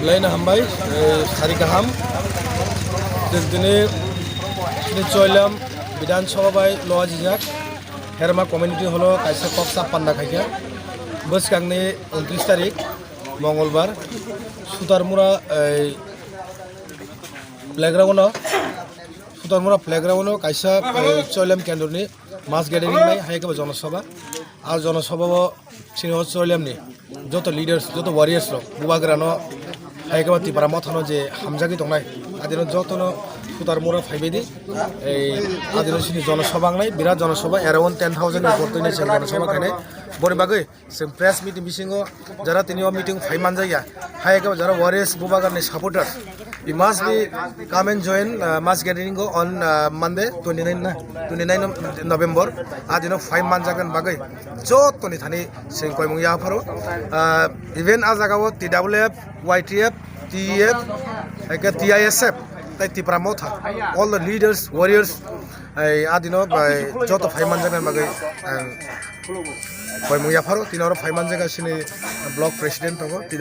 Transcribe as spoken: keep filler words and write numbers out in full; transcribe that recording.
Laina hambai, eh, sari kaham. Tini, tini Choilam Bidhan Sabha bai loa jijak. Herma Community Hall o kaisa koksa panda khaikha. Bwskangni untris tarik, Mongolbar, Sutarmura, eh, playground o, Sutarmura playground o kaisa, eh, Choilam Kendroni mass gathering nai, hai khe bo jonosabha. A jonosabha o chini o Choilam ni joto leaders, joto warriors rok, bubagra no hai khe bo Tipra Motha no je hamjagwi tongnai, adino joto no Sutarmura phaibai di. Ei adino chini jonosabha wngnai, birat jonosabha, around ten thousand ni upor twi ni chwng jonosabha khainai. Boni bagwi chwng press meeting bisingo jara tini o meeting phai manjakya, hai khe jara warriors bubagra ni supporters, you must be come and join, uh, mass gathering on, uh, Monday twenty nine na, twenty nine November. Adino phai manjaknani bagwi joto ni thani chwng koimung yapharo. Uh, even a jaga o T W F, Y T F, T E F, hai khe T I S F, tai Tipra Motha, all the leaders, warriors, ai adino bai joto phai manjaknani bagwi ang koimung yapharo. Tini oro phai manjakha chini block president tongo, tini